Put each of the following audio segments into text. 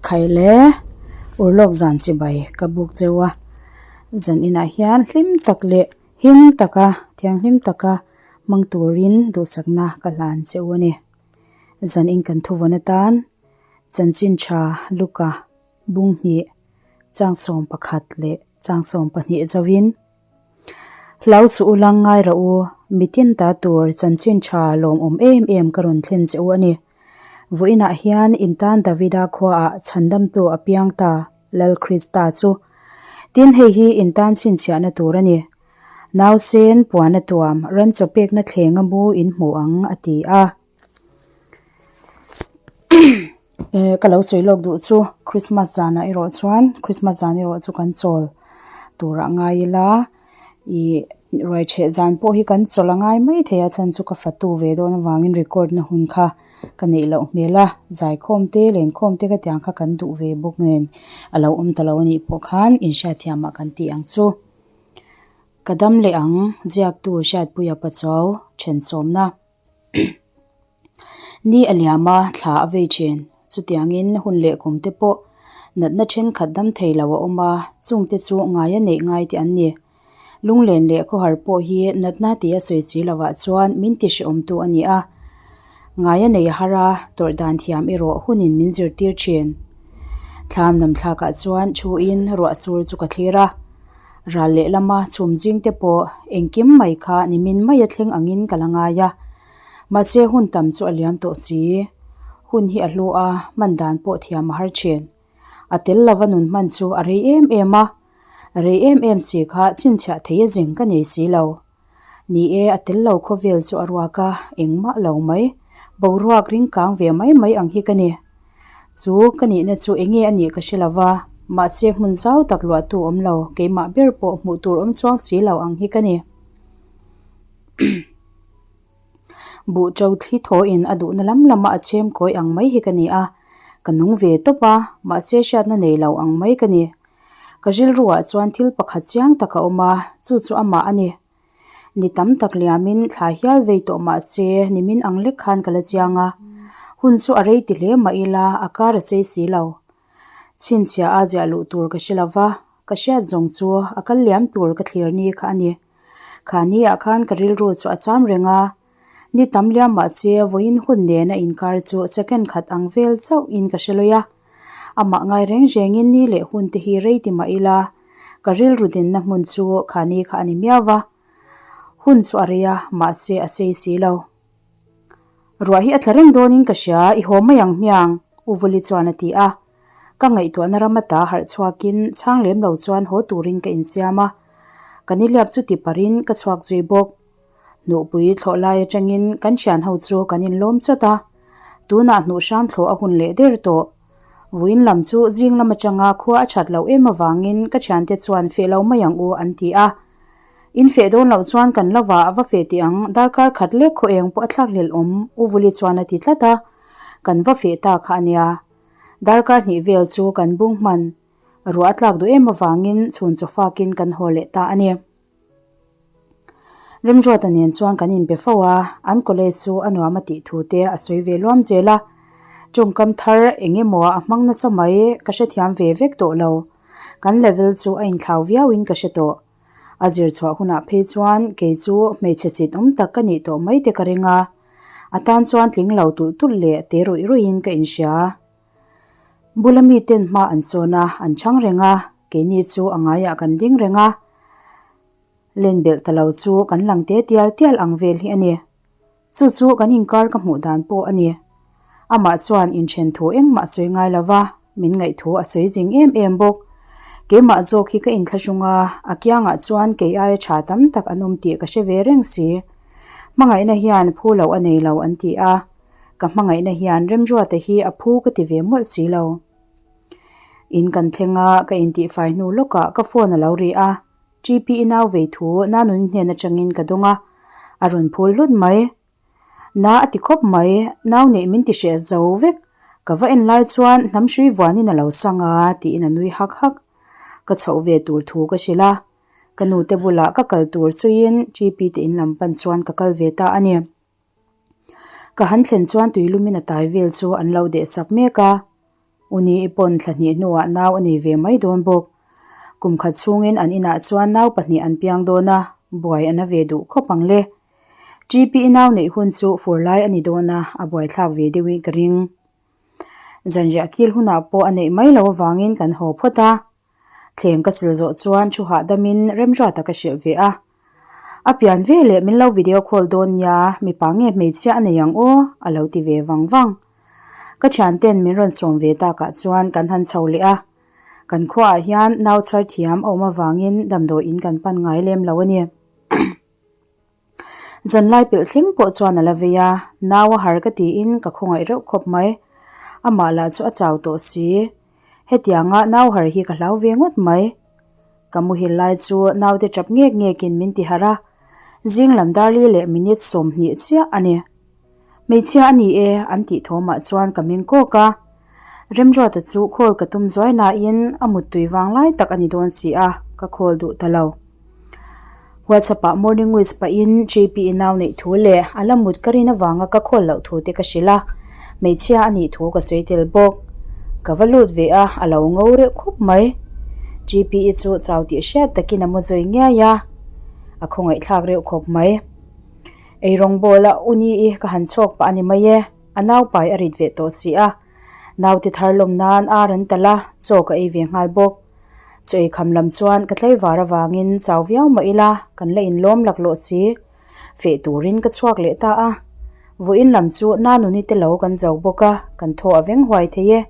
Khaile urlawk zan chibai ka buk cheu a zan inah hian hlim tak leh him taka thianghlim taka hmang turin duhsakna ka hlan cheu a ni zan in kan thuvawn atan chanchin tha luka bung hnih changsawm pakhat leh changsawm pahnih zauhin. Hlau suh u lang ngai rawh u, mitin ta tur chanchin tha lawmawm em em ka rawn thlen che u a ni. Vawiinah hian in tan Davida khuaah chhandamtu a piang ta, Lal Krista chu. Tin, hei hi in tan chhinchhiahna tur a ni. Nausen puana tuam, ran chaw pekna thlenga mu in hmu ang, a ti a. Ka lo sawi lawk duh chu Christmas zanah erawh chuan Christmas zan erawh chu kan chawl tur ah ngai ila ih ruai chheh zan pawh hi kan chawl a ngai mai thei a chhan chu ka fatu ve dawn avangin record na hun kha ka neih loh hmel a zaikhawm te lenkhawm te ka tiang kha kan duh ve bawk nen a lo awm ta lo anih pawh khan inhriatthiam ah kan tih ang chu. Ka dam leh ang ziaktu Hriatpuia Pachuau thensawmna. Ni a liam a, thla a vei thin. Chutiangin hun leh kum te pawh natna thenkhat dam thei lo a awm a, chungte chu ngaia neih ngai te an ni. Lunglen leh khawhar pawh hi natna tia sawi si lovah chuan min ti hrehawmtu a ni a. Ngaia nei har a, tawrh dan thiam erawh hunin min zirtir thin. Thlam namthlakah chuan thuin ruah sur chu ka thlir a. Ral lehlama chhum zing te pawh engkim mai kha nimin maia thleng angin ka la ngai a. Mahse hun tam chu a liam tawh si. Hun hi a hlu a, hman dan pawh thiam a har thin. A tel lova nun hman chu a rei em em a. Rei em em si kha chhinchhiah thei a zing ka nei si lo. Ni e, a tel lo khawvel chu a ruak a, engmah lo mai. Boruak ring kang ve mai mai ang hi ka ni. Chu ka nihna chu enge a nih ka hre lo va, mahse hmun zau tak luahtu awm lo, keimah ber pawh hmuh tur awm chuang si lo ang hi ka ni. Buh ṭo thli thawiin a duhna lam lama a chhem kawi ang mai hi ka ni a, ka nung ve tawp a, mahse hriatna nei lo ang mai ka ni. Ka rilruah chuan thil pakhat chiang tak a awm a, chu chu amah a ni. Ni tam tak liamin thla hial vei tawh mah se nimin ang lek khan ka la chiang a, hun chu a rei ti hle mah ila a kar a chei si lo. Chhinchhiah a ziah luh tur ka hre lo va, ka hriat zawng chu a kal liam tur ka thlir ni kha a ni. Kha ni ah khan ka rilru chu a cham reng a, ni tam liam mah se vawiin hun nen a inkar chu second khat ang vel chauh in ka hre lawih a. Amah ngai reng rengin ni leh hun te hi rei ti mah ila, ka rilru dinna hmun chu khani kha a ni miau va. Hun chu a rei a, mahse a sei si lo. Ruah hi a tla reng dawnin ka hria, i haw mai ang hmiang, U Vuli chuan a ti a. Ka ngaihtuahna ram ata harh chhuakin chhang lem lo chuan haw turin ka insiam a. Ka niliap chu ti parin ka chhuak zui bawk. Hnuhpui thlawh lai atangin kan thian ho chu kan inlawm chawt a, tunah hnuh hram thlawh a hun leh der tawh. Vawiin lam chu zing lam atanga khua a that loh em avangin ka thiante chuan feh lo mai ang u an ti a. In feh dawn loh chuan kan la va a va feh teh ang, darkar khat lek khaw eng pawh a thlak hlelh awm U Vuli chuan a ti tlat a, kan va feh ta kha a nia. Darkar hnih vel chu kan bung hman, ruah a tlak duh em avangin chhun chaw fakin kan haw leh ta a ni. Remruata nen chuan kan inbe fo a, an college chu a nuam a tih thu te a sawi ve luam zel a. Tawngkam thar eng emaw a hmang nasa mai ka hrethiam ve vek tawh lo. Kan level chu a inthlau viauin ka hre tawh. A zir chhuah hunah phei chuan kei chu hmeichhe chit awm tak ka nih tawh mai te ka ring a. A tan chuan tling lo tulh tulh leh te ruih ruihin ka inhria. Bula miten hma an sawn a, an chhang reng a, keini chu a ngaiah kan ding reng a. Len belh ta lo chu kan lang te tial tial ang vel hi a ni. Chu chu kan inkar ka hmuh dan pawh a ni. Amah chuan inthen thu engmah sawi ngai lo va, min ngaih thu a sawi zing em em bawk. Keimah zawk hi ka inthlahrung a, a kiangah chuan kei aia tha tam tak an awm tih ka hre ve reng si. Hmangaihna hian phu loh a nei lo an ti a. Ka hmangaihna hian Remruata hi a phu ka ti ve mawlh si lo. In kan thleng a, ka intihfai hnu lawkah ka phone a lo ri a, TP i nau vei thu Nanuni hnen atangin ka dawng a, a rawn phul hlut mai. Na a ti khawp mai, nau neih min ti hreh zo vek, ka va en lai chuan hnam hrui vuanin a lo sang a tiin a nui hak hak. Ka chhoh ve tur thu ka hrilh a, ka nute bulah ka kal tur chuiin TP te in lam pan chuan ka kal ve ta a ni. Ka han thlen chuan tuilumin a tai vel chu an lo deh sak mek a. U ni i pawn thla hnih hnuah nau a nei ve mai dawn bawk. Kum khat chhungin an inah chuan nau pahnih an piang dawn a, buai a na ve duh khawp ang le. TP i nau neih hun chu fur lai a ni dawn a, a buaithlak ve deuhin ka ring. Zanriah kil hunah pawh a neih mai lo avangin kan haw phawt a. Thleng ka sil zawh chuan thu hahdamin remruata ka hrilh ve a. A pian ve leh min lo video call dawn nia, mipa nge hmeichhia a nei ang aw, a lo ti ve vang vang. Ka thianten min rawn sawm ve takah chuan kan han chho leh a. Kan khuaah hian nau chhar thiam a awm avangin damdawiin kan pan ngai lem lo a ni. Zanlai pelh thleng pawh chuan a la vei a, nau a har ka tiin ka khawngaih reuh khawp mai. Amah lah chu a chau tawh si. Hetianga nau har hi ka hlau ve ngawt mai. Ka muhil lai chu naute tap ngek ngekin min ti harh a, zing lam darli leh minute 20 chiah a ni. Hmeichhia a ni e an tih thawmah chuan ka meng kawk a. Remruata chu khawl ka tum zuai nain a muttui vang lai tak a ni dawn si a, ka khawl duh ta lo. WhatsApp ah morning wish pahin JP i nau neih thu leh a la mut ka rin avanga ka khawl loh thu te ka hrilh a, hmeichhia a nih thu ka sawi tel bawk. Ka va lut ve a, a lo ngo reuh khup mai. JP i chu chau tih hriat takin a mu zawi ngiai a, a khawngaihthlak reuh khawp mai. Eirawng bawl a u ni i ka han chhawk pah a ni mai e, a naupai a rit ve tawh si a. Naute thar lawm nan ar an talh a, chaw ka ei ve nghal bawk. Chaw ei kham lam chuan ka tlaivar avangin chau viau mah ila kan la inlawm laklawh si. Feh turin ka chhuak leh ta a. Vawiin lam chu Nanuni te lo kan zo bawk a, kan thaw a veng huai thei e.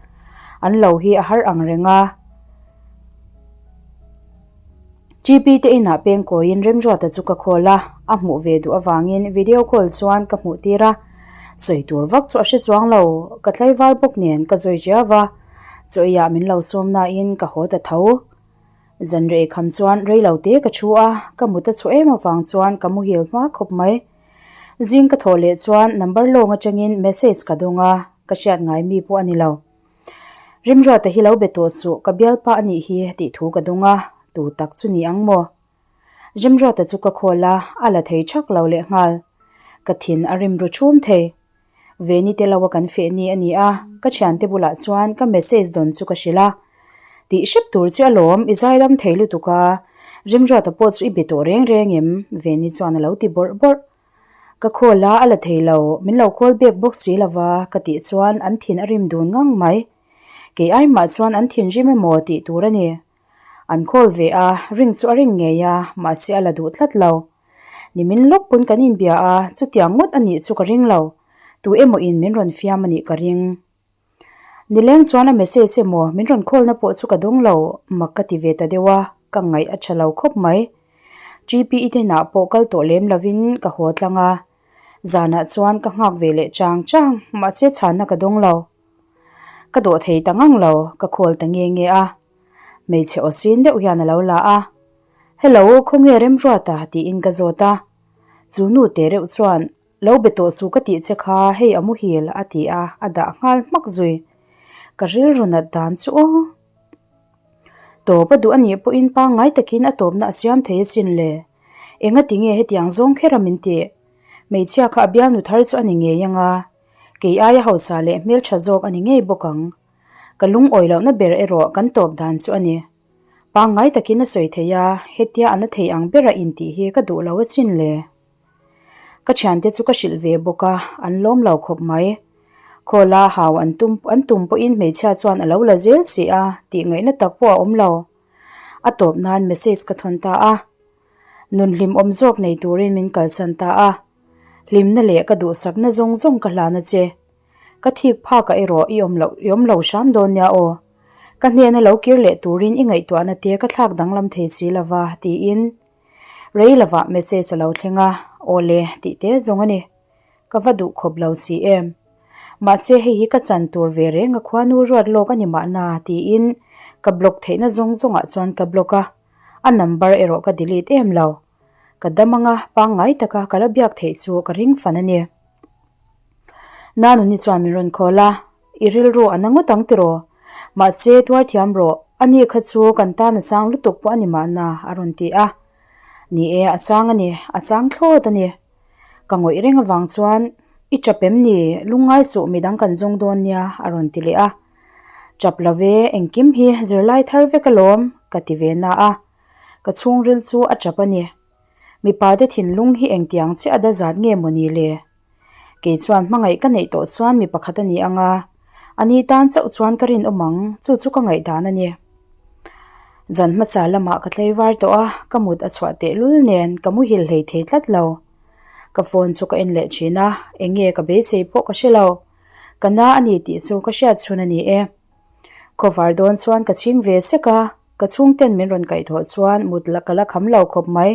An lo hi a har ang reng a. GP te inah peng kawiin Remruata chu ka call a, a hmuh ve duh avangin video call chuan ka hmuh tir a. Sawi tur vak chu a hre chuang lo, ka tlaivar bawk nen ka zawi riau a, chaw eiah min lo sawm nain ka haw ta tho. Zan rei kham chuan rei lo te ka thu a, ka mut a chhuah em avang chuan ka muhil hma khawp mai. Zing ka thawh leh chuan number lawng atangin message ka dawng a, ka hriat ngai mi pawh a ni lo. Rimruata hi lo be tawh suh, ka bialpa a nih hi tih thu ka dawng a, tu tak chu ni ang maw? Rimruata chu ka khawl a, a la thei thak lo leh nghal. Ka thin a rim ru thum thei. Veni te lo a kan feh ni a ni a, ka thiante bulah chuan ka message dawn chu ka hrilh a. Tih hrep tur che alawm, i zaidam thei lutuk a, Rimruata pawh chu i be tawh reng reng em? Veni chuan a lo ti bawrh bawrh. Ka khawl a, a la thei lo, min lo khawl bek bawk si lova ka tih chuan an thin a rim dun ngang mai. Kei ai mah chuan an thin rim emaw tih tur a ni. An khawl ve a, ring chu a ring ngei a, mahse a la duh tlat lo. Nimin lawk pawn kan inbia a, chutiang ngawt a nih chu ka ring lo. Tu emaw in min rawn fiam a nih ka ring. Nileng chuan a message emaw min rawn call na pawh chu ka dawng lo, mak ka ti ve ta deuh a, ka ngaih a tha lo khawp mai. GPE te inah pawh kal tawh lem lovin ka haw tlang a, zanah chuan ka nghak ve leh chang chang, mahse chhanna ka dawng lo. Ka dawh thei ta ngang lo, ka call ta nge nge a. Hmeichhe aw sin deuh hian a lo la a, Hello, khawnge Remruata? tiin ka zawt a. Chu nu te reuh chuan Lo be tawh chu ka tih che kha hei a muhil a ti a, a dah nghal hmak zui. Ka rilru nat dan chu aw. Tawp a duh a nih pawhin pangngai takin a tawpna a siam thei asin le. Enga ti nge hetiang zawng kher a min tih? Hmeichhia kha a bialnu thar chu a ni ngei anga, kei aia hausa leh hmeltha zawk a ni ngei bawk ang. Ka lungawi lohna ber erawh kan tawp dan chu a ni. Pangngai takin a sawi thei a, hetia a na thei ang bera intih hi ka duh lo asin le. Ka thiante chu ka hrilh ve bawk a, an lawm lo khawp mai. Khawla hau an tum an tum pawhin hmeichhia chuan a lo la zel si a, tih ngaihna tak pawh a awm lo. A tawp nan message ka thawn ta a. Nun hlimawm zawk nei turin min kalsan ta a. Hlimna leh ka duhsakna zawng zawng ka hlan a che. Ka thik phakah erawh i awm loh i awm lo hram dawn nia aw. Ka hnena lo kir leh turin i ngaihtuahna te ka thlak danglam thei si lova tiin Rei lovah message a lo thleng a, aw le tih te zawng a ni. Ka va duh khawp lo si em. Mahse hei hi ka chan tur ve reng a khuanu ruat lawk a ni mahna tiin ka block theihna zawng zawngah chuan ka block a, a number erawh ka delete em lo. Ka dam anga pangngai taka ka la biak theih chu ka ring fan a ni. Nanuni chuan min rawn call a, I rilru a na ngawt ang tiraw? Mahse, tuar thiam rawh, ani kha chu kan tan a chang lutuk pawh a ni mahna, a rawn ti a. Ni e, a chang a ni, a chang thlawt a ni. Ka ngawih reng avang chuan, I tap em ni? Lungngai suh midang kan zawng dawn nia, a rawn ti leh a. Ṭap lo ve, engkim hi zirlai thar vek alawm, ka ti ve na a. Ka chhungril chu a ṭap a ni. Mipa te thinlung hi engtiang chiah a da zat nge maw ni le? Kei chuan hmangaih ka neih tawh chuan mi pakhat a ni ang a, a ni tan chauh chuan ka rinawm ang, chu chu ka ngaihdan a ni. Zan hmasa lamah ka tlaivar tawh a, ka mut a chhuah tehlul nen ka muhil hlei thei tlat lo. Ka phone chu ka en leh thin a, eng nge ka beisei pawh ka hre lo. Ka na a ni tih chu ka hriat chhun a ni e. Khawvar dawn chuan ka chhing ve sek a, ka chhungten min rawn kaihthawh chuan mut la ka la kham lo khawp mai.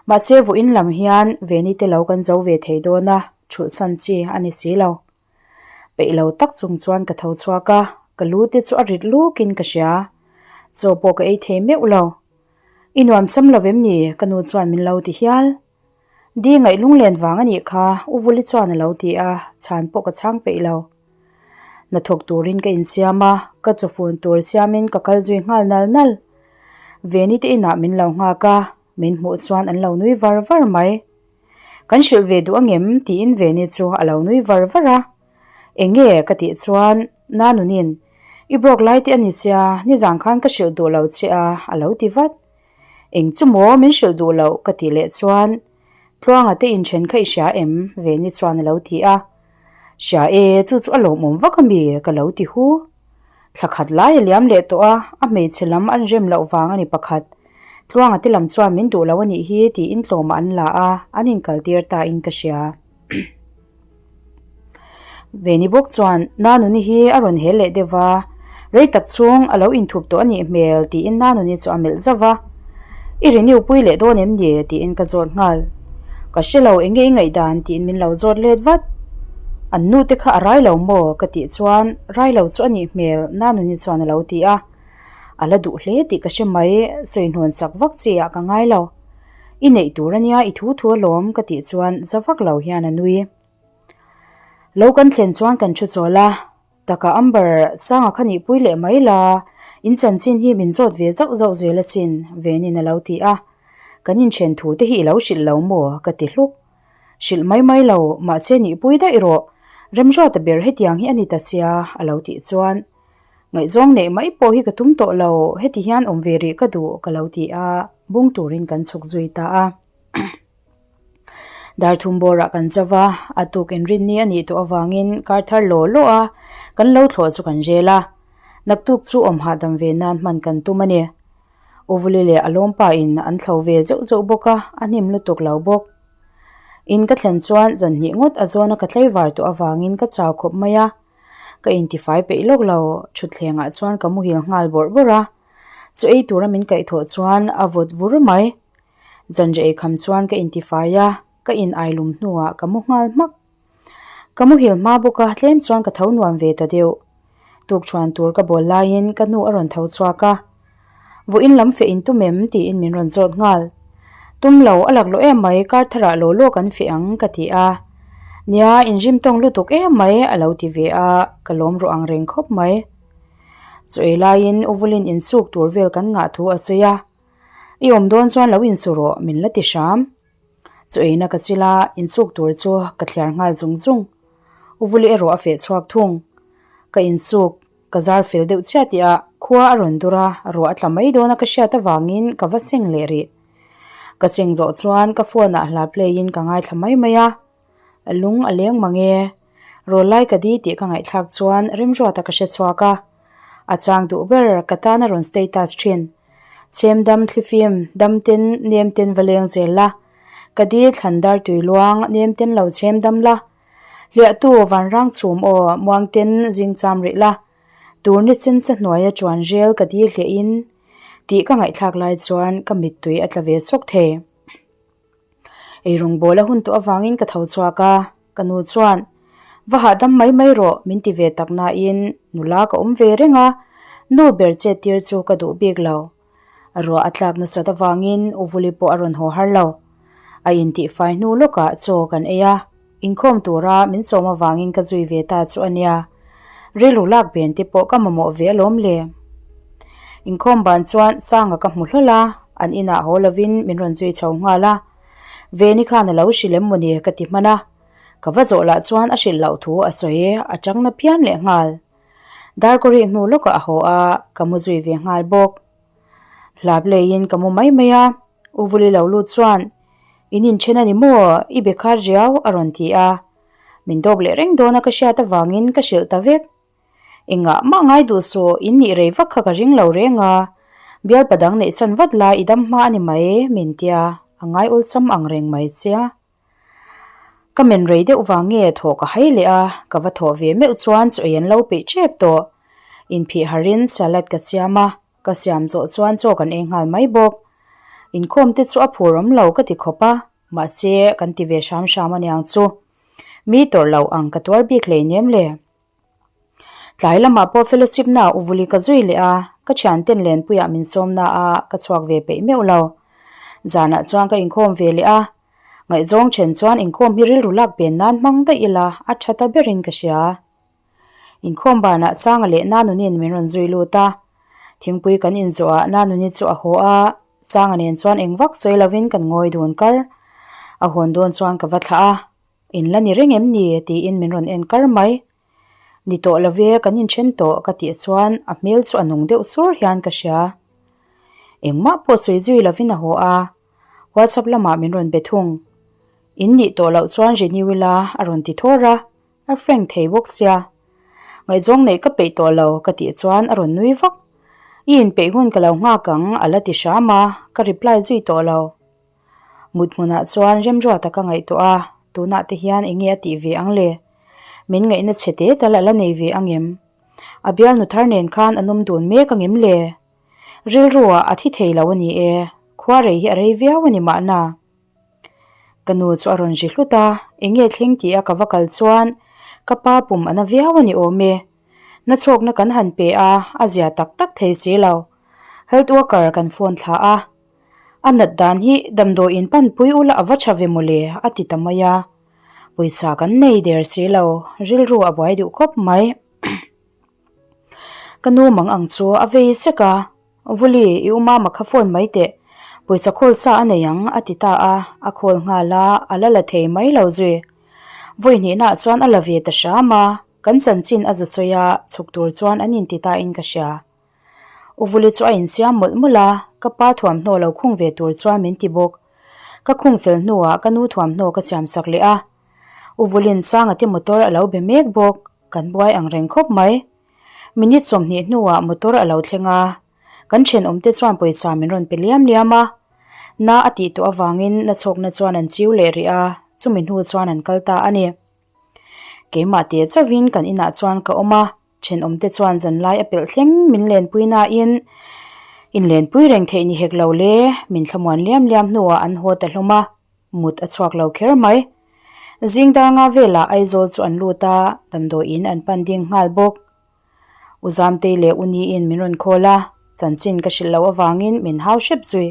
Mahse vawiin lam hian Veni te lo kan zo ve thei dawn a, thulhsan chi a ni si lo. Peih lo tak chung chuan ka tho chhuak a, ka lu te chu a rit lukin ka hria. Chaw pawh ka ei thei meuh lo. I nuam sam lo vem ni? Ka nu chuan min lo ti hial. Di ngaih lunglen vang a nih kha, U Vuli chuan a lo ti a, chhan pawh ka chhang peih lo. Hnathawk turin ka insiam a, ka chawfun tur siamin ka kal zui nghal nal nal. Veni te inah min lo nghak a, min hmuh chuan an lo nui var var mai. Kan hrilh ve duh angem? tiin Veni chu a lo nui var var a. Eng nge? ka tih chuan Nanunin, I bawk lai te a ni sia, nizan khan ka hrilh duh lo che a, a lo ti vat. Eng chu maw min hrilh duh loh ka tih leh chuan Tluanga te inthen kha i hria em? Veni chuan a lo ti a. Hria e, chu chu a lawmawm vak ami ka lo ti hu. Thla khat lai a liam leh tawh a, a hmeichhe lam an rem loh vang a ni pakhat. Tluanga te lam chuan min duh lo a nih hi tiin tlawmah an la a, an inkaltir ta in ka hria. Veni bawk chuan Nanuni hi a rawn hel leh deuh va, rei tak chhung a lo inthup tawh a nih hmel tiin Nanuni chu a melh zauh va. I renew pui leh dawn em ni? tiin ka zawt nghal. Ka hre lo eng nge i ngaihdan tiin min lo zawt let vat. An nu te kha a rai lo maw? ka tih chuan rai lo chu a nih hmel Nanuni chuan a lo ti a. A la duh hle tih ka hre mai, sawi hnawn sak vak chi ah ka ngai lo. I neih tur ania i thu thu alawm ka tih chuan za vak lo hian a nui. Lo kan thlen chuan kan thu chawl a, taka Amber Sanga kha nihpui leh mai la, in chanchin hi min zawt ve zauh zauh zel asin Venin a lo ti a. Kan inthen thu te hi i lo hrilh lo maw ka ti hluk. Hrilh mai mai lo, mahse nihpui daih rawh, Remruata ber hetiang hi a ni ta sia a lo tih chuan Ngaihzawng neih mai pawh hi ka tum tawh lo, heti hian awm ve rih ka duh ka lo ti a, bung turin kan chhuk zui ta a. Darthum bawrah kan zo va, a tuk inrinni a nih tawh avangin kar thar law law a, kan lo thlawh chu kan rel a. Naktuk chu awm hahdam ve nan hman kan tum a ni. Uvuli leh a lawmpa in an thlo ve zeuh zeuh bawk a, a hnim lutuk lo bawk. In ka thlen chuan zan hnih ngawt a zawna ka tlaivar tawh avangin ka chau khawp mai a. Ka intifai peih lawk lo, thutthlengah chuan ka muhil nghal bawrh bawrh a, chu ei tura min kaihthawh chuan a vawt vur mai. Zanriah eikham chuan ka intifai a, ka in ailum hnuah ka mu nghal hmak. Ka muhil hma bawk a, tlem chuan ka tho nuam ve ta deuh. Tukṭhuan tur ka bawl laiin ka nu a rawn tho chhuak a. Vawiin lam feh in tum em? tiin min rawn zawt nghal. Tum lo, a laklawh em mai, kar tharah law law kan feh ang ka ti a. Nia, inrim tawng lutuk em mai a lo ti ve a, ka lawm rawh ang reng khawp mai. Chaw ei laiin U Vulin insuk tur vel kan ngah thu a sawi a, I awm dawn chuan lo insu rawh min la ti hram. Chaw eina ka chil a, insuk tur chu ka thliar nghal zung zung. U Vuli erawh a feh chhuak thung. Ka insuk. Ka zar fel deuh chiah tih ah khua a rawn dur a, ruah a tla mai dawn a ka hriat avangin ka va cheng leh rih. Ka cheng zawh chuan ka phone ah hla play in ka ngaithla mai mai a, lung a leng mang e. Rawl lai ka di tih ka ngaihthlak chuan Remruata ka hre chhuak a, a chang duh ber ka tan a rawn status thin. Chhem dam thlifim dam ten nem ten va leng zel la, ka di thlan dar tui luang nem ten lo chhem dam la, Hliahtu vanrang chhum aw muangten zing cham rih la, tur ni chin sa hnuaia chuan rel ka dil hliah in tih ka ngaihthlak lai chuan ka mittui a tla ve chawk thei. Eirawng bawl a hun tawh avangin ka tho chhuak a, ka nu chuan va hahdam mai mai rawh min ti ve tak nain nula ka awm ve reng a, nu ber chet tir chu ka duh bik lo. Ruah a tlak nasat avangin Uvuli pawh a rawn haw har lo. A intihfai hnu lawkah chaw kan ei a, inkhawm tura min sawm avangin ka zui ve ta chu a nia. Rilru lak ben te pawh ka mamawh ve alawm le. Inkhawm ban chuan Sanga ka hmu hlawl a, an inah haw lovin min rawn zui chho nghal a. Veni khan a lo hrilh em mawni ka ti hman a, ka va zawh lah chuan a hrilh loh thu a sawi a changna phian leh nghal. Darkawrih hnu lawkah a haw a, ka mu zui ve nghal bawk. Hlap leiin ka mu mai mai a, U Vuli lo lut chuan, In inthen a ni maw? I be khar riau a rawn ti a. Min dawp leh reng dawn a ka hriat avangin ka hrilh ta vek. Engah mah ngai duh suh, in nih rei vak kha ka ring lo reng a, bialpa dang neih chan vat la i dam hma a ni mai, min tia, a ngai awlsam ang reng mai chia. Ka men rei deuh vang nge thawh ka hai leh a, ka va thawh ve meuh chuan chaw ei an lo peih tep tawh. Inphih harin salad ka siam a, ka siam zawh chuan chaw kan ei nghal mai bawk. Inkhawm te chu a phur awm lo ka ti khawp a, mahse kan ti ve hram hram aniang chu. Mi tawrh loh ang ka tuar bik hleinem le. Tlai lamah pawh fellowship na ah Uvuli ka zui leh a, ka thianten Lenpuiah min sawm na a, ka chhuak ve peih meuh lo. Zanah chuan ka inkhawm ve leh a, ngaihzawng then chuan inkhawm hi rilru lak pen nan hmang daih ila a tha ta berin ka hria. Inkhawm banah Changa leh Nanunin min rawn zui lut a, thingpui kan inzawhah Nanuni chu a haw a, Changa nen chuan eng vak sawi lovin kan ngawi dun kar. A hawn dawn chuan ka va thlah a. In la ni reng em ni? tiin min rawn en kar mai. Ni tawh lo ve, kan inthen tawh ka tih chuan a hmel chu a nung deuh sur hian ka hria. Engmah pawh sawi zui lovin a haw a, WhatsApp lamah min rawn be thung. In nih tawh loh chuan renew ila a rawn ti thawr a, a frank thei bawk sia. Ngaihzawng neih ka peih tawh lo ka tih chuan a rawn nui vak. I inpeih hun ka lo nghak ang a la ti hram a, ka reply zui tawh lo. Mut hmunah chuan remruata ka ngaihtuah a, tunah te hian eng nge a tih ve ang le? Min ngaihna chhe te tal a la nei ve ang em? A bialnu thar nen khan an awm dun mek ang em le? Rilruah a thi thei lo a ni e, khua rei hi a rei viau a ni mahna. Ka nu chu a rawn ri hlut a, eng nge thleng tih a ka va kal chuan ka pa pum a na viau a ni awm e. Na chhawkna kan han pe a, a zia tak tak thei si lo. Health worker kan phone thla a. A nat dan hi damdawiin panpui ula a va tha ve mawle a ti ta mai a, pawisa kan nei der si lo, rilru a buai duh khawp mai. Ka nu mang ang chu a vei sek a, Vuli i u mama kha phone mai teh, pawisa khawl sa a nei ang a ti ta a, a khawl nghal a, a la la thei mai lo zui. Vawi hnihnaah chuan a la ve ta hram a, kan chanchin a zu sawi a, chhuk tur chuan an inti tain ka hria. Uvuli chu a insiam mawlh mawlh a, ka pa thuamhnaw lo khung ve tur chuan min ti bawk. Ka khung fel hnuah ka nu thuamhnaw ka siam sak leh a. Uvuli'n Sanga te motor a lo be mek bawk, kan buai ang reng khawp mai. Minute 20 hnuah motor a lo thleng a, kan thenawmte chuan pawisa min rawn pe liam liam a. Na a tih tawh avangin na chhawkna chuan an chiu leh rih a, chumi hnu chuan an kal ta a ni. Keimah teh chauhin kan inah chuan ka awm a. Thenawmte chuan zanlai a pelh thleng min lenpui nain inlenpui reng theih ni hek lo le, min thlamuan liam liam hnuah an haw ta hlawm a, mut a chhuak lo kher mai. Zing dar nga velah Aizawl chu an lut a, damdawiin an pan ding nghal bawk. U Zamtei leh U Niin min rawn khawl a, chanchin ka hrilh loh avangin min hau hrep zui.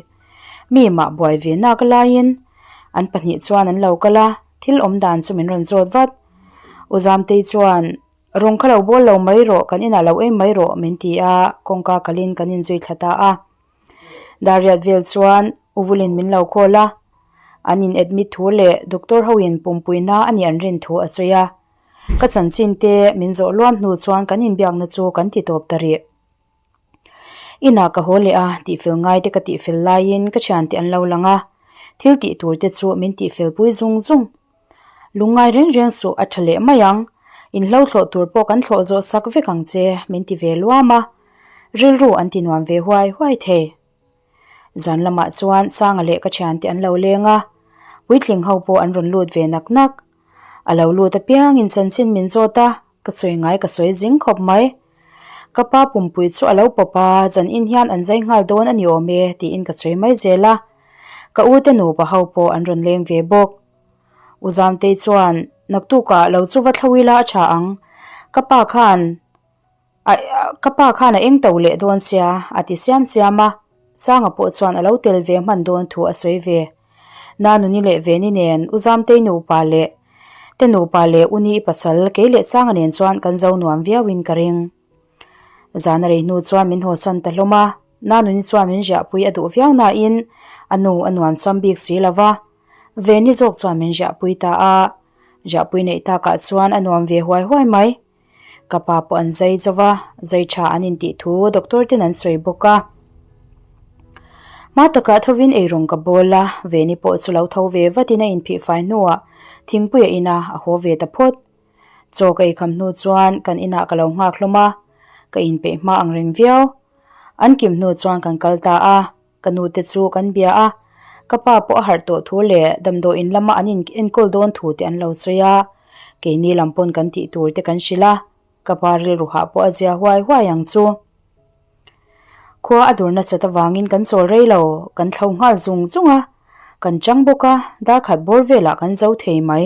Mi mah buai ve nak laiin an pahnih chuan an lo kal a, thil awm dan chu min rawn zawt vat. U Zamtei chuan Rawng kha lo bawl lo mai rawh, kan inah lo em mai rawh min ti a, kawngka kalin kan inzui thla ta a. Dariat vel chuan Uvulin min lo call a, an in admit thu leh doctor hoin pumpuina a nih an rin thu a sawi a. Ka chanchin te min zawh luam hnu chuan kan inbiakna chu kan ti tawp ta rih. Inah ka haw leh a, tihfel ngai te ka tihfel laiin ka thiante an lo lang a, thil tih tur te chu min tihfel pui zung zung. Lungngai reng reng suh a tha leh mai ang, inhlo thlawh tur pawh kan thlawh zawh sak vek ang che min ti ve luam a, rilru an ti nuam ve huai huai thei. Zan lamah chuan Sanga leh ka thiante an lo leng a, puitling ho pawh an rawn lut ve nak nak. A lo lut apiangin chanchin min zawt a, Ka sawi ngai ka sawi zing khawp mai. Ka pa pumpui chu a lo pawp a, zan in hian an zai nghal dawn a ni awm e tiin ka sawi mai zel a. Ka u te nupa ho pawh an rawn leng ve bawk. U Zamtei chuan naktukah lo chu va thlo ila a tha ang. Ka pa khan a ka pa khan a eng to leh dawn sia a ti siam siam a. Sanga pawh chuan a lo tel ve hman dawn thu a sawi ve. Nanuni leh Veni nen U Zamtei nupa leh te nupa leh U Ni pasal kei leh Sanga nen chuan kan zo nuam viauin ka ring. Zan a rei hnu chuan min hawsan ta hlawm a, Nanuni chuan min riahpui a duh viau nain a nu a nuam sam bik si lo va, Veni zawk chuan min riahpui ta a, riahpui neih takah chuan a nuam ve huai huai mai. Ka pa pawh an zai zo va, zai tha an intih thu doctor ten an sawi bawk a. Hma takah thovin eirawng ka bawl a, Veni pawh chu lo tho ve vatin a inphih fai hnuah thingpui a in a, a haw ve ta phawt. Chaw ka eikham hnu chuan kan inah ka lo nghak hlawm a, ka inpeih hma ang reng viau. An kim hnu chuan kan kal ta a, ka nu te chu kan bia a, ka pa pawh a harh tawh thu leh damdawiin lama an in enkawl dawn thu te an lo sawi a, keini lam pawn kan tih tur te kan hrilh a, ka pa rilru hah pawh a zia huai huai ang chu. Khua a dur nasat avangin kan chawl rei lo, kan thlo nghal zung zung a, kan chang bawk a, dar khat bawr velah kan zo thei mai.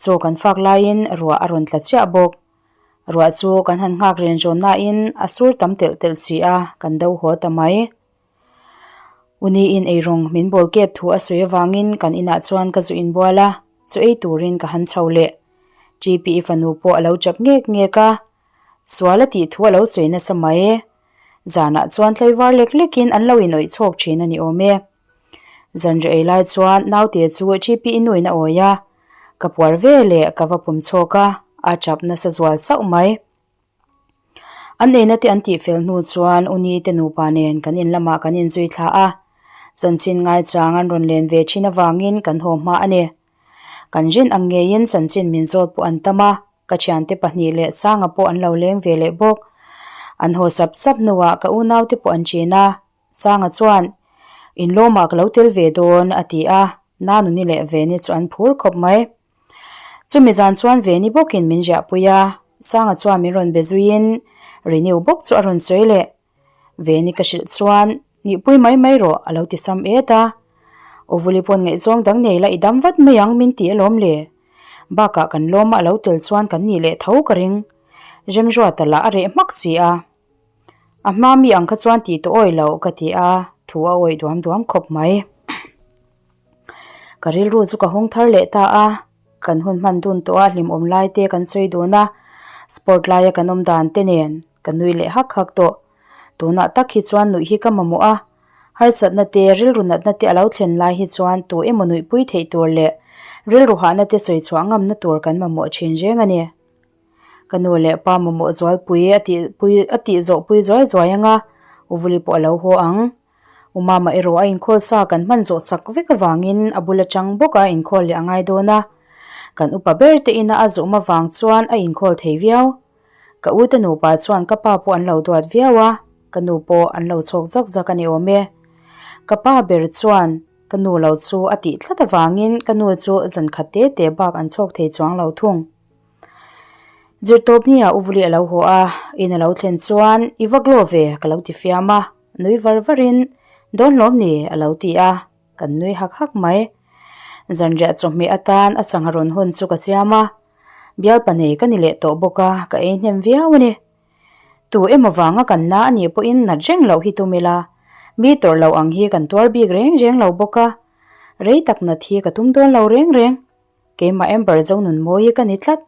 Chaw kan fak laiin ruah a rawn tla chiah bawk. Ruah chu kan han nghak ren zawn nain a sur tam telh telh si a, kan do haw ta mai. Uniin eirawng min bawl kep thu a sawi avangin kan inah chuan ka zu inbual a, chaw ei turin ka han chho leh. TPE fanu pawh a lo chap ngek ngek a, sual a tih thu a lo sawi nasa mai. Zanah chuan tlaivar lek lekin an lo inawih chhawk thin a ni awm e. Zanriah ei lai chuan naute chu TPE nuin a awi a, ka puar ve leh ka va pawm chhawk a, a chap nasa zual sauh mai. An eina te an tih fel hnu chuan Uni te nupa nen kan in lamah kan inzui thla a, chanchin ngaichang an rawn len ve thin avangin kan haw hma a ni. Kan rin ang ngeiin chanchin min zawt pawh an tam a, ka thiante pahnih leh Sanga pawh an lo leng ve leh bawk. An haw sap sap hnuah ka unaute pawh an ṭin a, Sanga chuan, Inlawmah ka lo tel ve dawn a ti a, Nanuni leh Veni chu an phur khawp mai. Chumi zan chuan Veni bawkin min riahpui a, Sanga chuan min rawn be zuiin Renew bawk chu a rawn sawi leh. Veni ka hrilh chuan, Nihpui mai mai rawh a lo ti sam et a. Uvuli pawn ngaihzawng dang nei la i dam vat mai ang min ti alawm le. Bakah kan lawma a lo tel chuan kan nih leh tho ka ring. Remruata lah a reh hmak si a. A hma mi ang kha chuan tih tawh awih loh ka ti a, thu a awih duam duam khawp mai. Ka rilru chu ka hawng thar leh ta a, kan hun hman dun tawh a hlimawm lai te kan sawi dun a, sport laia kan awm dan te nen ka nui leh hak hak tawh. Tunah tak hi chuan nuih hi ka mamawh a, harsatna te rilru natna te a lo thlen lai hi chuan tu emaw nuihpui theih tur leh rilru hahna te sawi chhuah ngamna tur kan mamawh thin reng a ni. Ka nu leh pa mamawh zualpui a tih pui a tih zawh pui zuai zuai ang a, Uvuli pawh a lo haw ang. U Mama erawh a inkhawl sa kan hman zawh sak vek avangin a bul atang bawk a inkhawl leh a ngai dawn a. Kan upa ber te ina a zawm avang chuan a inkhawl thei viau. Ka u te nupa chuan ka pa pawh an lo duat viau a, ka nu pawh an lo chhawk zak zak a ni awm e. Ka pa ber chuan ka nu lo chu a tih tlat avangin ka nu chu zan khat te te bak an chhawk thei chuang lo thung. Zirtawp nia U Vuli a lo haw a, in a lo thlen chuan i va glow ve ka lo ti fiam a, nui var varin dawn hlawm ni a lo ti a, kan nui hak hak mai. Zanriah chawhmeh atan a changha rawn hawn chu ka siam a, bialpa nei ka ni leh tawh bawk a, ka ei hnem viau a ni. Tu emaw vanga kan na a nih pawhin nat reng loh hi tum ila, mi tawrh loh ang hi kan tuar bik reng reng lo bawk a, rei tak nat hi ka tum dawn lo reng reng. Keimah Amber Zonunmawi hi ka ni tlat.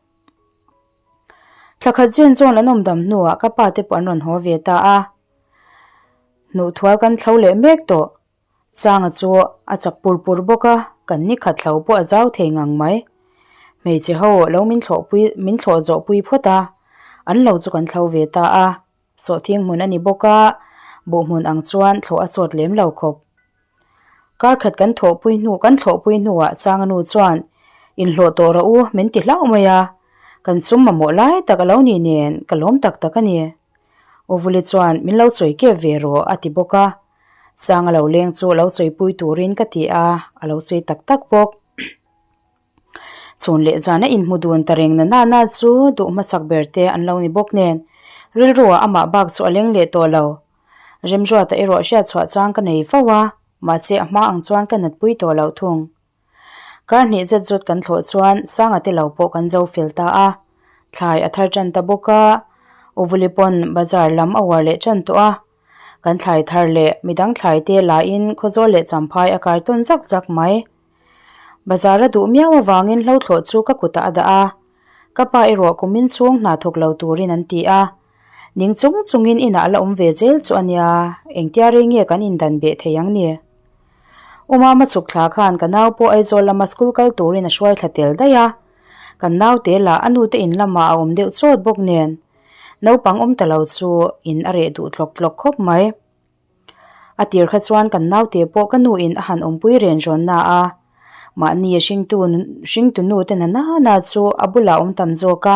Thla khat zen zawn an awm dam hnuah ka pa te pawh an rawn haw ve ta a. Hnuhthual kan thlo leh mek tawh. Changa chu a chak pur pur bawk a, kan ni khat thlo pawh a zau thei ngang mai. Hmeichhe ho lo min thlawh pui min thlawh zawh pui phawt a, an lo chu kan thlo ve ta a. Sawhthing hmun a ni bawk a, buh hmun ang chuan thlawh a sawt lem lo khawp. Kar khat kan thawhpui hnu kan thlawhpui hnuah Sanga nu chuan inhlawh tawh rawh u min ti hlauh mai a, kan sum mamawh lai tak a lo nih nen ka lawm tak tak a ni. Uvuli chuan min lo chawi kep ve rawh a ti bawk a, Sanga lo leng chu lo chawipui turin ka ti a, a lo sawi tak tak bawk. Chhun leh zan a inhmu dun ta reng na nana chu duh hmasak ber te an lo ni bawk nen rilruah amah bak chu a leng leh tawh lo. Remruata erawh hriat chhuah chuan ka nei fo a, mahse a hma ang chuan ka natpui tawh loh thung. Kar hnih zet zawt kan thlawh chuan Sanga te lo pawh kan zo fel ta a, thlai a thar tan ta bawk a, Uvuli pawn bazar lam a uar leh tan tawh a, kan thlai thar leh midang thlai te lahin Khawzawl leh Champhai a kar tawn zak zak mai. Bazar a duh miau avangin hlo thlawh chu ka kutah a dah a, ka pa erawh kumin chhung hna thawk lo turin an ti a, ning chung chungin inah a la awm ve zel chu a nia, engtia rei nge kan indan beh thei ang ni? U Mama chhuk thla khan ka nau pawh Aizawl lama school kal turin a hruai thla tel daih a, Kan naute lah a nute in lamah a awm deuh chawt bawk nen. Naupang awm ta lo chu in a reh duh tlawk tlawk khawp mai. A tir kha chuan kan naute pawh ka nu in a han awmpui ren rawn na a, mahni hringtu hringtu nu te na nana chu a bulah awm tam zawk a,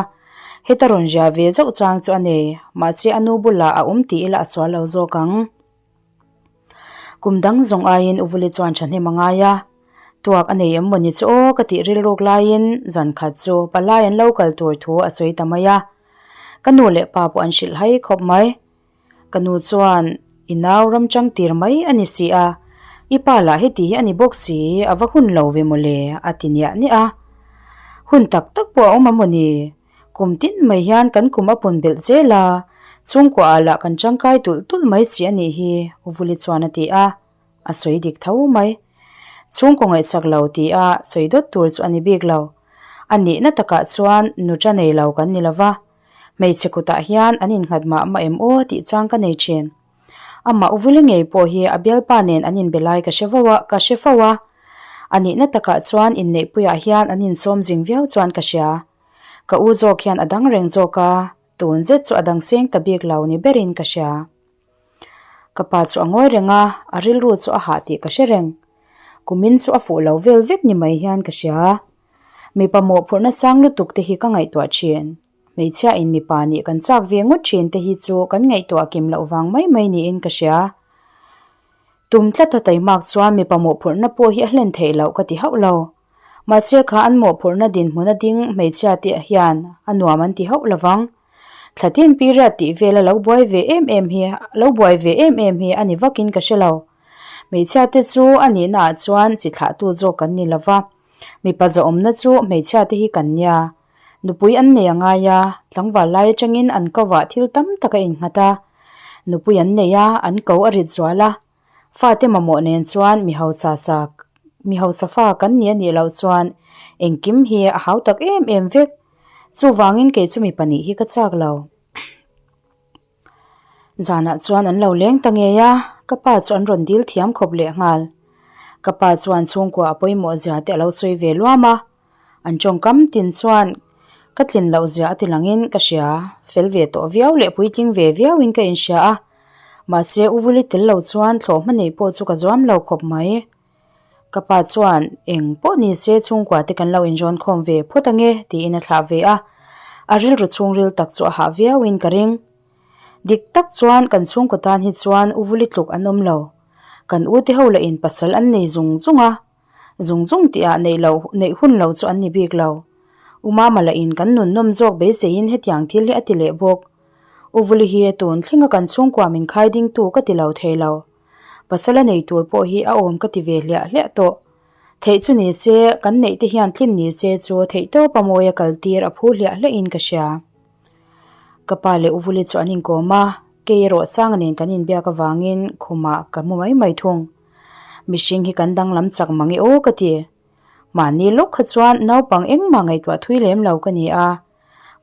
heta rawn riah ve zauh chang chu a nei, mahse a nu bulah a awm tih ila a sual lo zawk ang. Kum dang zawng aiin Uvuli chuan thahnem a ngai a, tuak a nei em mawni chu aw ka tih rilruk laiin zan khat chu palai an lo kal tur thu a sawi ta mai a, ka nu leh pa pawh an hrilh hai khawp mai. Ka nu chuan, I nau ram chang tir mai a ni si a, i pa lah heti hi a ni bawk si, a va hun lo ve mawle, a ti niah niah a. Hun tak tak pawh a awm a maw ni? Kum tin mai hian kan kum a pun belh zel a, chhungkua ah lah kan tangkai tulh tulh mai si a nih hi, Uvuli chuan a ti a. A sawi dik tho mai. Chhungkaw ngaihsak lo ti a sawi dawt tur chu a ni bik lo. A nihna takah chuan nuṭa nei lo kan ni lo va. Hmeichhe kutah hian an innghat mah mah em aw tih chang ka nei thin. Amah Uvuli ngei pawh hi a bialpa nen an inbe lai ka hre vo a, ka hre fo a. A nihna takah chuan inneihpuiah hian an insawm zing viau chuan ka hria. Ka u zawk hian a dang reng zawk a, tun zet chu a dang seng ta bik lo ni berin ka hria. Ka pa chu a ngawi reng a, a rilru chu a hah tih ka hre reng. Kumin chu a fuh lo vel vek ni mai hian ka hria. Mipa mawhphurhna sang lutuk te hi ka ngaihtuah thin. Hmeichhia in mipa nih kan chak ve ngawt thin te hi chu kan ngaihtuah kim loh vang mai mai niin ka hria. Tum tlata taimak chuan mipa mawhphurhna pawh hi a hlen theih loh ka ti hauh lo. Mahse kha an mawhphurhna dinhmun a ding hmeichhia te hian a nuam an ti hauh lovang. Thlatin period tih vela lo buai ve em em hi lo buai ve em em hi a ni vakin ka hre lo. Hmeichhia te chu a nihna ah chuan chi thlahtu zawk kan ni lova. Mipa zawhawmna chu hmeichhia te hi kan nia. Nupui an nei a ngai a, tlangval lai atangin an ko ah thil tam tak a innghat a. Nupui an nei a, an ko a rit zual a. Fate mamawh nen chuan mi hausa sa mi hausa fa kan ni a nih loh chuan engkim hi a hau tak em em vek. Chuvangin kei chu mipa nih hi ka chak lo. Zanah chuan an lo leng ta ngei a, ka pa chu an rawn dil thiam khawp leh nghal. Ka pa chuan chhungkua a pawimawh zia te a lo sawi ve luam a, an tawngkam tin chuan ka tlin loh zia a ti langin ka hria, fel ve tawh viau leh puitling ve viauin ka inhria a, mahse u Vuli tel lo chuan thlawh hma nei pawh chu ka zuam lo khawp mai. Ka pa chuan eng pawh ni se chhungkua te kan lo inrawn khawm ve phawt ange tiin a thlah ve a, a rilru chhungril tak chu a hah viauin ka ring. Dik tak chuan kan chhungkaw tan hi chuan u Vuli tluk an awm lo. Kan u te ho lahin pasal an nei zung zung a, zung zung tihah neih loh neih hun lo chu an ni bik lo. U Mama lahin kan nunnawm zawk beiseiin hetiang thil hi a ti leh bawk. U Vuli hi tun thlenga kan chhungkua min khai dingtu ka ti lo thei lo. Pasal a nei tur pawh hi a awm ka ti ve hliah hliah tawh. Theih chu ni se, kan neih te hian tlin ni se chu theih tawp a mawi a kal tir a phu hliah hliah in ka hria. Ka pa leh Uvuli chu an inkawm a, kei erawh Sanga nen kan inbiak avangin khumah ka hmu mai mai thung. Mihring hi kan danglam chak mang e aw ka ti. Mahni lawk kha chuan naupang engmah ngaihtuah thui lem lo ka ni a,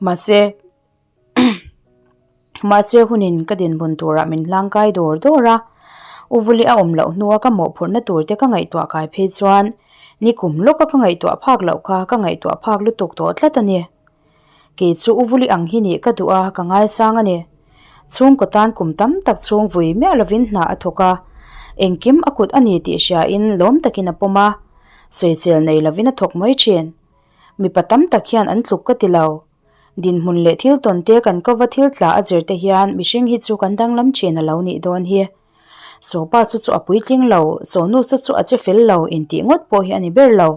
mahse, Mahse hunin ka dinhmun turah min hlangkai dawr dawr a, U Vuli a awm loh hnua ka mawhphurhna turte ka ngaihtuah kai phei chuan nikum lawka ka ngaihtuah phak loh kha ka ngaihtuah phak lutuk tawh tlat a ni. Kei chu U Vuli ang hi nih ka duh a, ka ngaisang a ni. Chhungkaw tan kum tam tak chhung vui miah lovin hna a thawk a, engkim a kut a ni tih hriain lawm takin a pawm a, sawichel nei lovin a thawk mai thin. Mipa tam tak hian an tluk ka ti lo. Dinhmun leh thil tawn te kan kova thil tla a zir te hian mihring hi chu kan danglam thin a lo nih dawn hi. Sawpa chu chu a puitling lo, sawnu chu chu a che fel lo intih ngawt pawh hi a ni ber lo.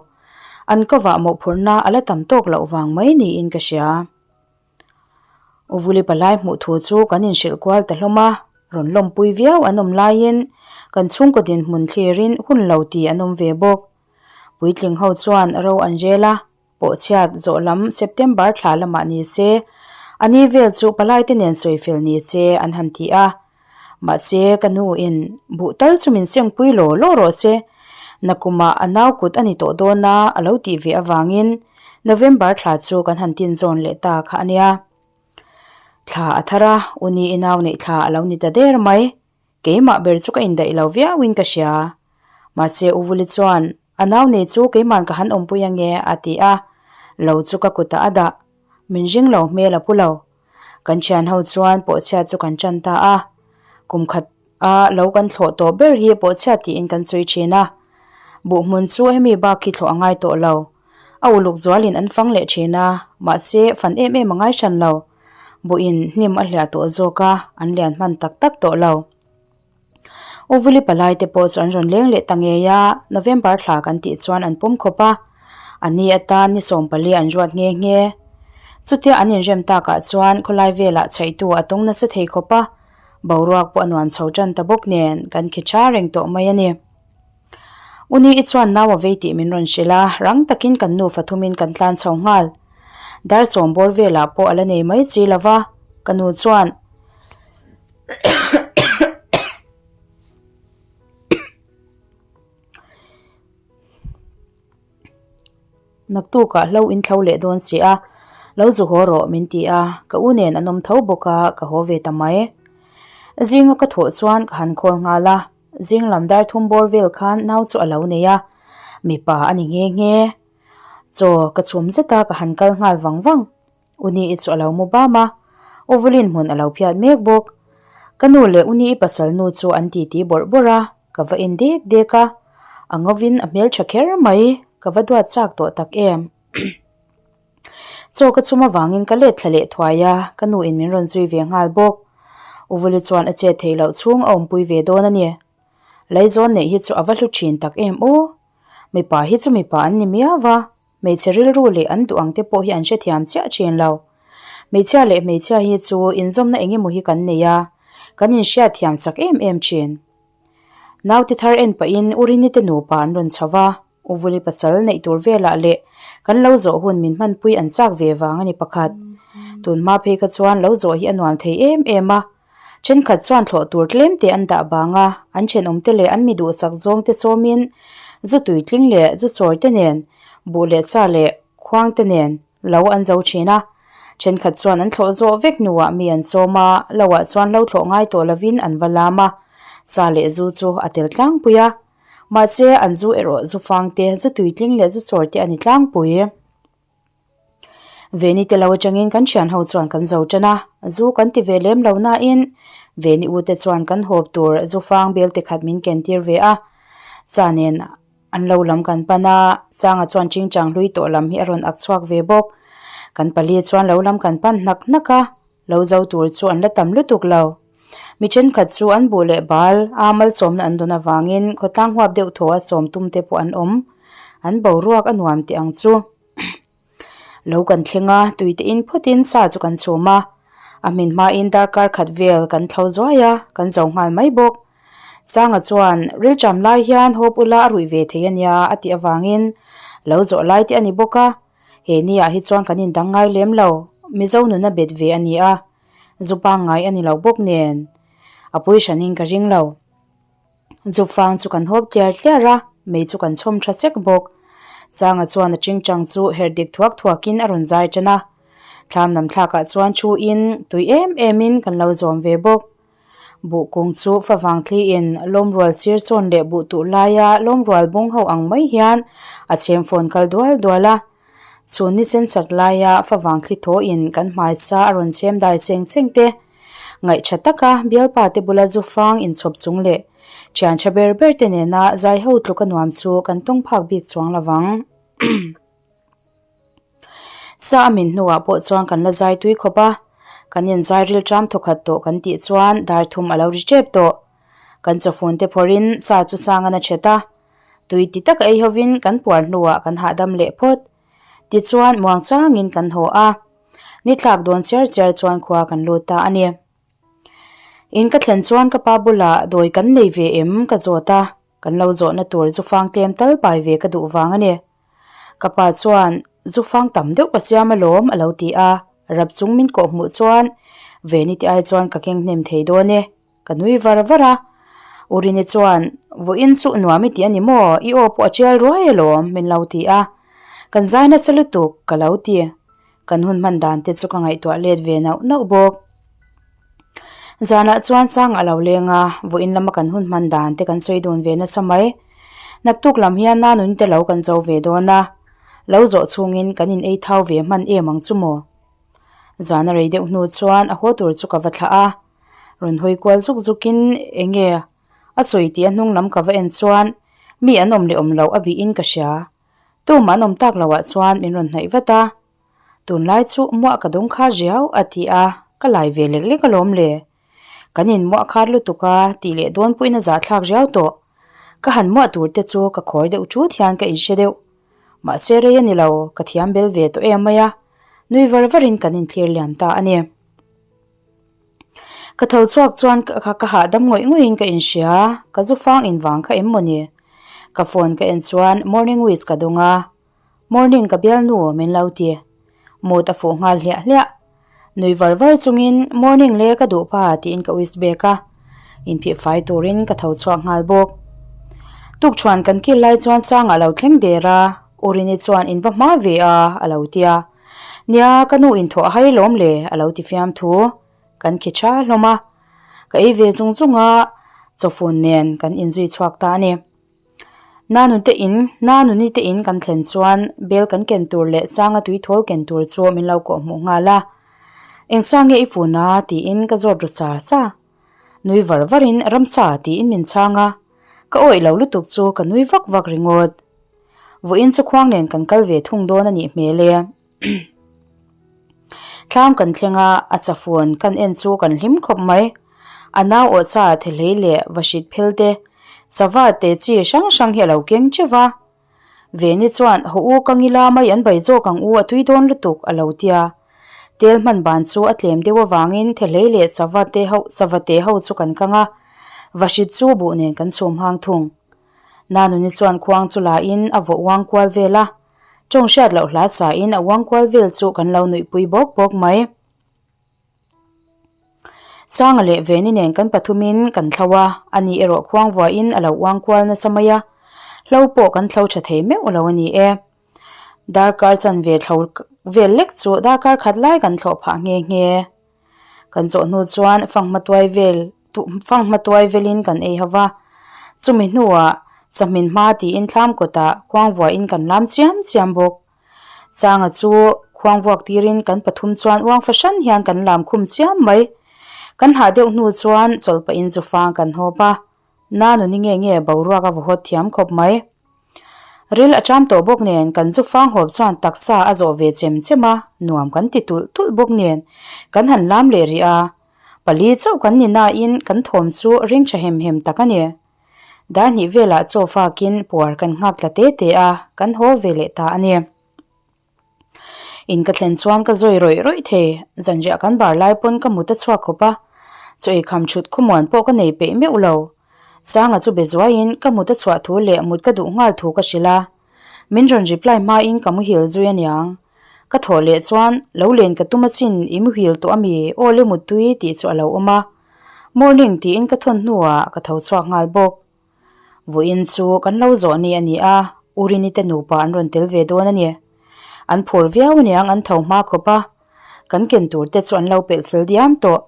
An kovah mawhphurhna a la tam tawk loh vang mai niin ka hria. Uvuli palai hmuh thu chu kan inhrilh kual ta hlawm a, rawn lawmpui viau an awm laiin kan chhungkaw dinhmun thlirin hun lo ti an awm ve bawk. Puitling ho chuan ro an rel a. Pawhchhiat zawh lam September thla lamah ni se, a ni vel chu palaite nen sawi fel ni che an han ti a. Mahse, ka nu in buh tal chu min sengpui law law rawh se, nakumah a nau kut a ni tawh dawn a a lo tih ve avangin November thla chu kan han tin zawn leh ta kha a nia. Thla a thar a, u ni i nau neih thla a lo ni ta der mai. Keimah ber chu ka indaih lo viauin ka hria. Mahse, U Vuli chuan, A nau nei chu keiman ka han awmpui ange, a ti a. Lo chu ka kutah a dah. Min ring lo hmel a pu lo. Kan thian ho chuan pawhchhiat chu kan tan ta a. Kum khat a lo kan thlawh tawh ber hi pawhchhiat tiin kan sawi thin a. Buh hmun chu hemi bak hi thlawh a ngai tawh lo. A uluk zualin an fang leh thin a, mahse fan em em a ngai hran lo. Buhin hnim a hliah tawh zawk a, an lian hman tak tak tawh lo. U Vuli palai te pawh chu an rawn leng leh ta ngei a, November thla kan tih chuan an pawm khawp a, a ni atan ni 14 an ruat nghe nghe. Chutia an inrem takah chuan khawlai velah chhaihtu a tawng nasa thei khawp a, boruak pawh a nuam chho tan ta bawk nen kan khi tha reng tawh mai a ni. U ni i chuan nau a vei tih min rawn hrilh a, rang takin kan nufa thumin kan tlan chho nghal. Dar sawm bawr velah pawh a la nei mai chi lo va, ka nu chuan Naktukah hlo in thlo leh dawn si a, lo zu haw rawh min ti a, ka u nen an awm tho bawk a, ka haw ve ta mai. Zinga ka thawh chuan ka han khawl nghal a, zing lam dar thum bawr vel khan nau chu a lo nei a, mipa a ni nghe nghe. Chaw ka chhum zet a, ka han kal nghal vang vang. U Ni i chu a lo mu bam a, U Vulin hmun a lo phiat mek bawk. Ka nu leh U Ni i pasal nu chu an titi bawrh bawrh a, ka va en dek dek a, a ngovin a hmeltha kher mai, ka va duat chak tawh tak em. Chaw ka chhum avangin ka let thla leh thuai a, ka nu in min rawn zui ve nghal bawk. U Vuli chuan a chet theih loh chhung a awmpui ve dawn a ni. Laizawn neih hi chu a va hlu thin tak em aw. Mipa hi chu mipa an ni miau va, hmeichhe rilru leh an duh ang te pawh hi an hrethiam chiah thin lo. Hmeichhia leh hmeichhia hi chu inzawmna eng emaw hi kan nei a, kan inhriatthiam chak em em thin. Naute thar en pahin U Rini te nupa an rawn chho va, U Vuli pasal neih tur velah leh kan lo zawh hun min hmanpui an chak ve vang a ni pakhat. Tun hma phei kha chuan lo zawh hi a nuam thei em em a, Thenkhat chuan thlawh tur tlem te an dah bang a, an thenawmte leh an mi duhsak zawngte sawmin zu tuitling leh zu sawrte nen, buh leh cha leh khuangte nen lo an zo thin a. Thenkhat chuan an thlawh zawh vek hnuah mi an sawm a, loah chuan lo thlawh ngai tawh lovin an va lam a, sa leh zu chu a tel tlangpui a. Mahse, an zu erawh zu fangte, zu tuitling leh zu sawrte a ni tlangpui. Veni te lo atangin kan thian ho chuan kan zo tan a, zu kan ti ve lem lo nain Veni u te chuan kan hawp tur zu fang bel te khat min ken tir ve a, cha nen an lo lam kan pan a, Sanga chuan chingchang hlui tawh lam hi a rawn ak chhuak ve bawk. Kan pali chuan lo lam kan pan hnak hnak a, lo zo tur chu an la tam lutuk lo. Mi thenkhat chu an buh leh bal a malsawmna an dawn avangin khawtlang huap deuh thaw a sawm tum te pawh an awm. An boruak a nuam teh ang chu. Lo kan thleng a, tui te in phawtin sa chu kan chhum a. A hmin hmain darkar khat vel kan thlo zuai a, kan zo nghal mai bawk. Sanga chuan rilṭam lai hian hawp ula a ruih ve thei a nia a tih avangin lo zawh lai te a ni bawk a. He ni ah hi chuan kan indang ngai lem lo, Mizo nuna bet ve a ni a, zu pangngai a ni lo bawk nen a pui hranin ka ring lo. Zu fang chu kan hawp tliar tliar a, mei chu kan chhawm tha sek bawk. Sanga chuan a tingtang chu herh dik thuak thuakin a rawn zai tan a, thlam lam thlakah chuan thu in tui em em in kan lo zawm ve bawk. Buh kung chu favang thliin lawmrual sir sawn leh buh tuh laia lawmrual bung ho ang mai hian a chhem fawn kal dual dual a. Chhun ni sen sak laia favang thli thawhin kan hmaisa a rawn chhem dai cheng cheng te. Ngaih tha taka bialpa te bula zu fang inchhawp chung leh thian tha ber ber te nena zai ho tluk a nuam chu kan tawng phak bik chuang lovang. Sa a min hnuah pawh chuan kan la zai tui khawp a, kan inzai ril ṭam thawkhat tawh kan tih chuan dar thum a lo ri ṭep tawh. Kan chawfun te phawrhin sa chu sang an a ṭhet a, tui ti taka ei hovin kan puar hnuah kan hahdam leh phawt. Tichuan muang changin kan haw a, ni thlak dawn chiar chiar chuan khua kan lut ta a ni. In ka thlen chuan ka pa bulah dawi kan nei ve em ka zawt a, kan lo zawhna tur zu fang tlem tal pai ve ka duh vang a ni. Ka pa chuan zu fang tam deuh ka siam alawm a lo ti a, rap chung min kawh hmuh chuan Veni te ai chuan ka keng hnem thei dawn e, ka nui var var a. U Rini chuan vawiin chu nuam i ti a ni maw, i aw pawh a tial ruai alawm min lo ti a, kan zai nasa lutuk ka lo ti. Kan hun hman dan te chu ka ngaihtuah let ve nauh nauh bawk. Zanah chuan sang a lo leng a, vawiin lama kan hun hman dan te kan sawi dun ve nasa mai. Naktuk lam hian nanun te lo kan zo ve dawn a. Lo zawh chhungin kan in ei thau ve hman em ang chu maw? Zan a rei deuh hnu chuan a haw tur chu ka va thlah a, rawn hawi kual zuk zukin enge a sawi tih a hnung lam ka va en chuan mi an awm leh awm loh a bihin ka hria. Tumah an awm tak loah chuan min rawn hnaih vat a, Tunlai chu muah ka dawng kha riau a ti a, ka lai ve lek lek alawm le. Kan in muah khat lutuk a tih leh dawn pawhin a zahthlak riau tawh. Ka han muah tur te chu ka khawi deuh thut hian ka inhre deuh. Mahse rei a ni lo, ka thiam bel ve tawh em mai a, nui var varin kan inthlir liam ta a ni. Ka tho chhuak chuan ka hahdam ngawih ngawih in ka inhria, ka zu fang invang kha em mawni? Ka phone ka en chuan morning wish ka dawng a. Morning ka bialnu min lo ti. Mood a fuh nghal hliah hliah. Nui var var chungin morning le ka duh pa tiin ka wish bek a. Inphih fai turin ka tho chhuak nghal bawk. Tukṭhuan kan kil lai chuan Sanga lo thleng der a, Urini chuan in va hma ve a a lo ti a. Nia ka nu inthawh a hai lawm le a lo ti fiam thu. Kan khi tha hlawm a. Ka ei ve zung zung a, chawfun nen kan inzui chhuak ta a ni. Nanute in, Nanuni te in kan thlen chuan bel kan ken tur leh sanga tui thawl ken tur chu min lo kawh hmuh nghal a. Eng sa nge i fun a? tiin ka zawt ru sa sa. Nui var varin ramsa tiin min chhang a, ka awih lo lutuk chu ka nui vak vak ringawt. Vawiin chu khuang nen kan kal ve thung dawn a nih hmel e. Thlam kan thleng a, a chafun kan en chu kan hlim khawp mai. A nau awh sa thehlei leh va hrit phel te, sava te chi hrang hrang hi a lo keng teuh va. Veni chuan haw u ka ngila mai an bai zawk ang u a tui dawn lutuk a lo tia. Tel hman ban chu a tlem deuh avangin thehlei leh sava te ho sava te ho chu kan kang a, va hrit chu buh nen kan chhum hang thung. Nanuni chuan khuang chu la in a vaw uang kual vel a. Tawng hriat loh hla sa in a uang kual vel chu kan lo nuihpui bawk bawk mai. Sanga leh Veni nen kan pathumin kan thlo a, ani erawh khuang vuahin a lo uang kual nasa mai a, hlo pawh kan thlo tha thei meuh lo a ni e. Darkar chanve thlo vel lek chu darkar khat lai kan thlawh phah nghe nghe. Kan zawh hnu chuan fanghma tuai vel fanghma tuai velin kan ei ho va, chumi hnuah sahmin hma tiin thlam kawtah khuang vuahin kan lam chiam chiam bawk. Sanga chu khuang vuak tirin kan pathum chuan uang fahran hian kan lam khum chiam mai. Kan hah deuh hnu chuan chawlhpahin zu fang kan hawp a, Nanuni nge nge boruak a vawhawt thiam khawp mai. Ril a ṭam tawh bawk nen kan zu fang hawp chuan taksa a zawh ve chem chem a, nuam kan ti tulh tulh bawk nen kan han lam leh rih a. Pali chauh kan ni nain kan thawm chu ring ṭha hem hem tak a ni. Dar hnih velah chaw fakin puar kan nghak tla te te a, kan haw ve leh ta a ni. In ka thlen chuan ka zawi rawih rawih thei, zanriah kan bar lai pawn ka mut a chhuak khawp a, chaw ei kham thut khawmuan pawh ka nei peih meuh lo. Sanga chu be zuaiin ka mut a chhuah thu leh mut ka duh nghal thu ka hrilh a, min rawn reply hmain ka muhil zui aniang. Ka thawh leh chuan lo len ka tum achin i muhil tawh ami aw le muttui tih chu a lo awm a, morning tiin ka thawn hnuah ka tho chhuak nghal bawk. Vawiin chu kan lo zawh ni a ni a, Urini te nupa an rawn tel ve dawn a ni. An phur viau aniang an tho hma khawp a, kan ken tur te chu an lo pelh fel diam tawh.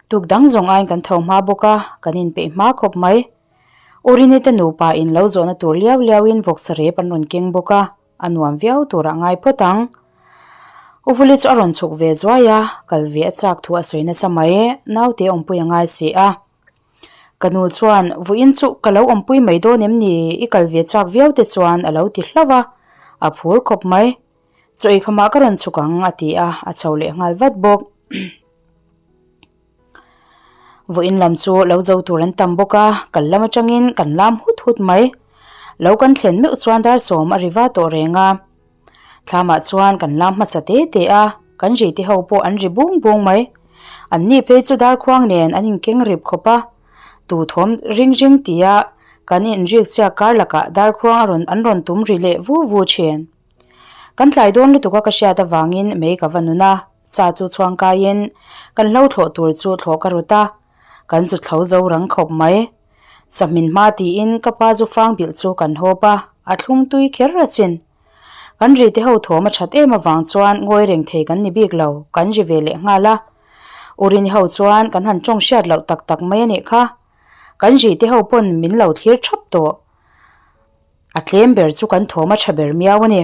Tuk dang zawng aiin kan tho hma bawk a, kan inpeih hma khawp mai. Urini te nupa in lo zawhna tur liau liauin vawksa rep an rawn keng bawk a, a nuam viau turah ngai phawt ang. Uvuli chu a rawn chhuk ve zuai a, kal ve a chak thu a sawi nasa mai, naute awmpui a ngai si a. Ka nu chuan, Vawiin chu ka lo awmpui mai dawn em ni? I kal ve chak viau te chuan a lo ti hlauh a, a phur khawp mai. Chaw ei khamah ka rawn chhuk ang a ti a, a chho leh nghal vat bawk. Vawiin lam chu lo zo tur an tam bawk a, kal lam atangin kan lam hut hut mai. Lo kan thlen meuh chuan dar sawm a ri va tawh reng a. Thlamah chuan kan lam hmasa te te a, kan ri te ho pawh an ri bung bung mai. An ni phei chu darkhuang nen an inkeng rip khawp a, tu thawm ring ring tia kan inrik chiak kar lakah darkhuang a rawn an rawn tum ri leh vu vu thin. Kan tlai dawn lutuk a ka hriat avangin mei ka va nun a, sa chu chhuang kaiin kan hlo thlawh tur chu thlawh ka rut a, kan zu thlo zo rang khawp mai. Sahmin hma tiin ka pa zu fang bilh chu kan hawp a, a thlung tui kher a chin. Kan ri te ho thawm a that em avang chuan ngawi reng thei kan ni bik lo, kan ri ve leh nghal a. Urini ho chuan kan han tawng hriat loh tak tak mai a nih kha. Kan ri te ho pawn min lo thlir thap tawh. A tlem ber chu kan thawm a tha ber miau a ni.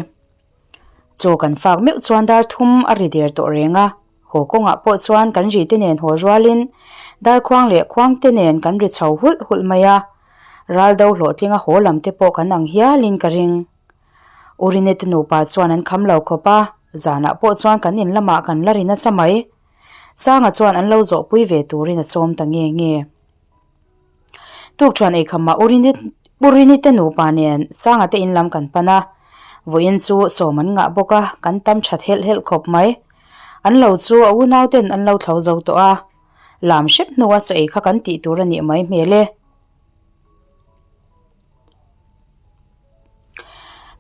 Chaw kan fak meuh chuan dar thum a ri der tawh reng a, haw kawngah pawh chuan kan ri te nen haw rualin dar khuang leh khuang te nen kan ri chho hulh hulh mai a, ral do hlawhtlinga haw lam te pawh kan ang hialin ka ring. Urine te nupa chuan an kham lo khawp a, zanah pawh chuan kan in lamah kan la ri nasa mai. Sanga chuan an lo zawhpui ve turin a sawm ta nge nge. Tukṭhuan eikham ah Urini te nupa nen Sanga te in lam kan pan a, vawiin chu sawm an ngah bawk a, kan tam ṭhat helh helh khawp mai. An lo chu a unau ten an lo thlo zo tawh a, lam hrep hnua chaw ei kha kan tih tur a nih mai hmel e.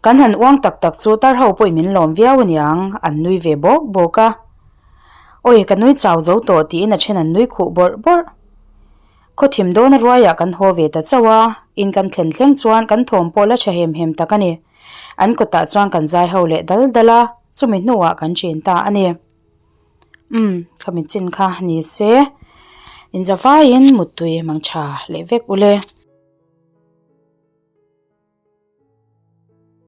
Kan han uang tak tak chu tar ho pawhin min lawm viau aniang, an nui ve bawk bawk a. Awi ka nui chau zo tawh tiin a then an nui khuh bawrh bawrh. Khawthim dawna ruaiah kan haw ve ta chauh a, in kan thlen thleng chuan kan thawm pawh la tha hem hem tak a ni. An kawtah chuan kan zai ho leh dal dal a, chumi hnuah kan chen ta a ni. Umm, khami chin kha ni se, inzavaiin muttui mang tha leh vek ule.